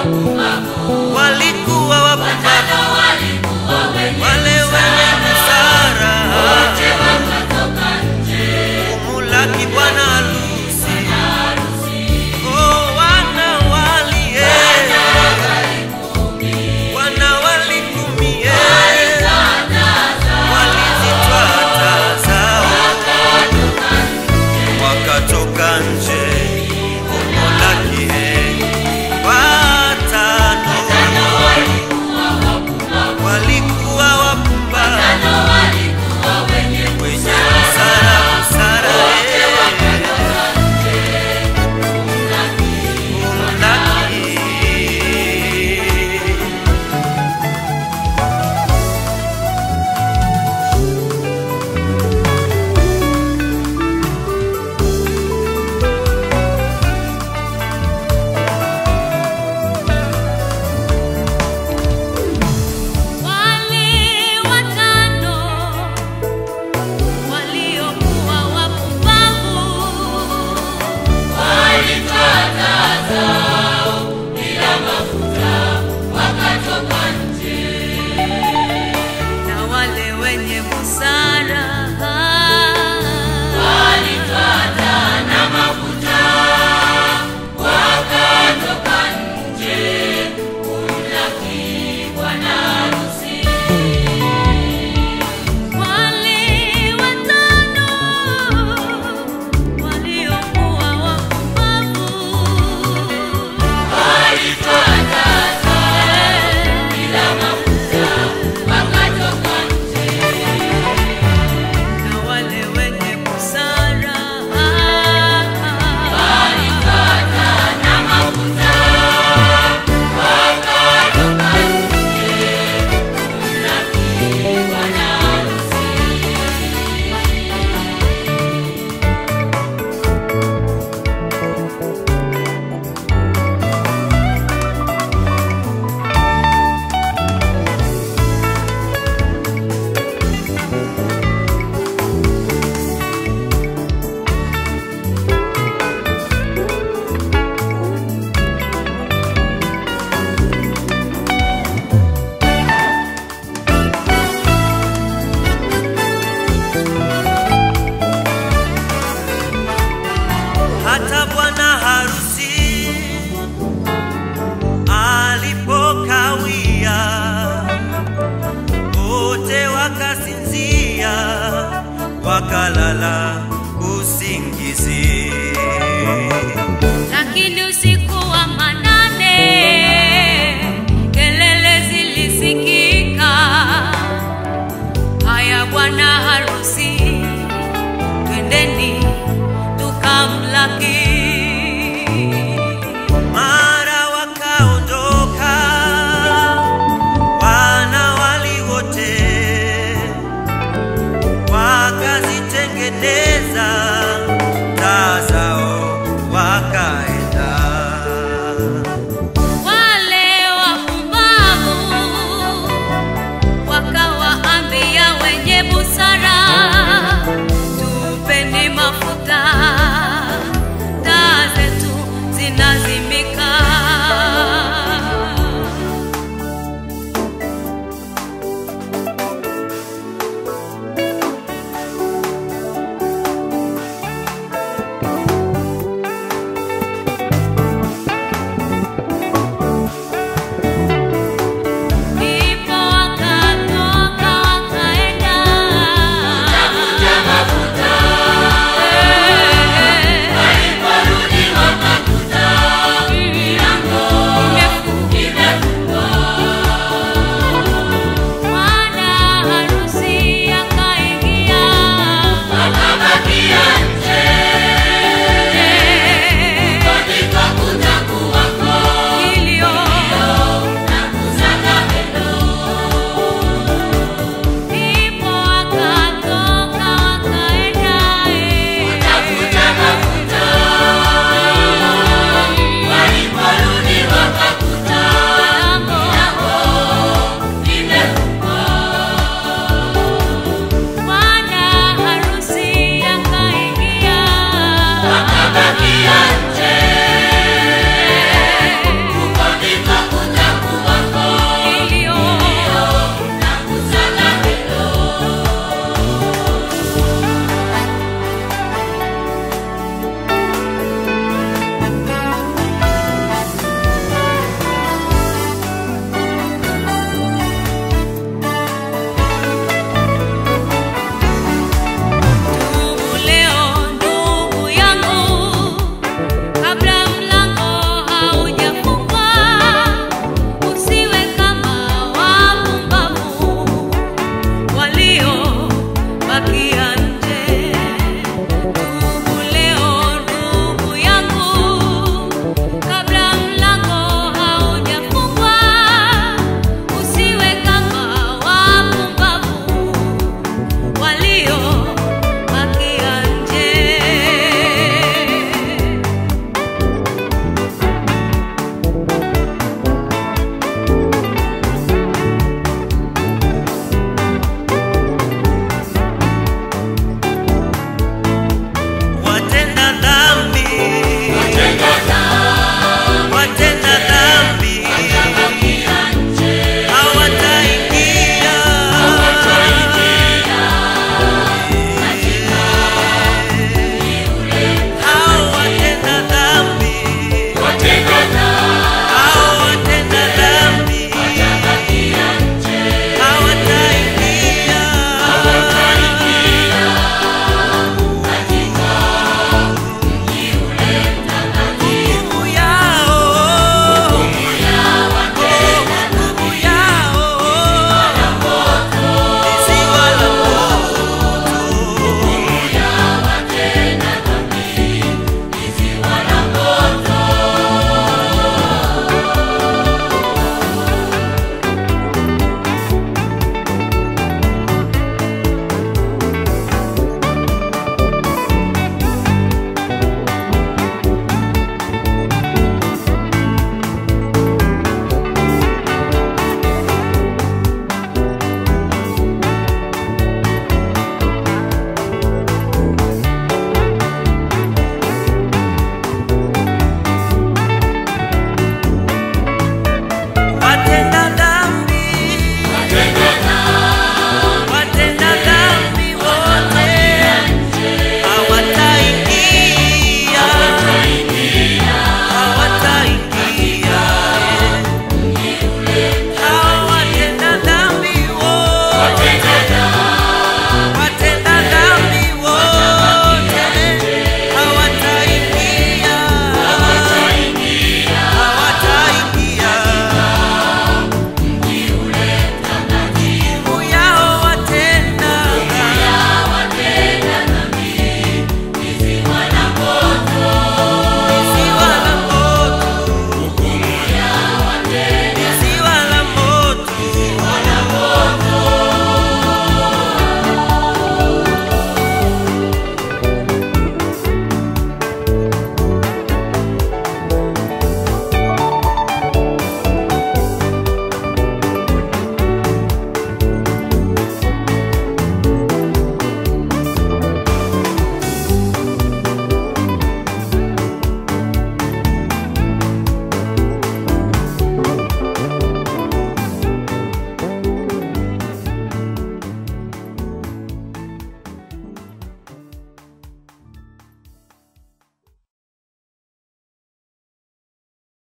wapumbavu, walikuwa wapumbavu, watano walikuwa wenye wale wenye busara wote wakatoka nje kumulaki bwana harusi. Harusi. Oh, wana wali Wana wali 10 wana wali 10 walizitwaa taa zao wakatoka nje wakatoka nje kumulaki. Watano Watano walikuwa wapumbavu, walikuwa wapumbavu, watano walikuwa wenye wenye busara, busara wote wakatoka nje kumlaki kumlaki. Wale watano waliokuwa wapumbavu walitwaa taa zao bila mafuta wakatoka nje. Na wale wenye busara Walitwaa taa na mafuta wakatoka nje kumlaki bwana harusi. Wale watano waliokuwa wapumbavu Walitwaa taa zao bila mafuta wakatoka nje. Na wale wenye busara Walitwaa taa na mafuta wakatoka nje kumlaki bwana harusi. Hata bwana harusi alipokawia, wote wakasinzia, wakalala.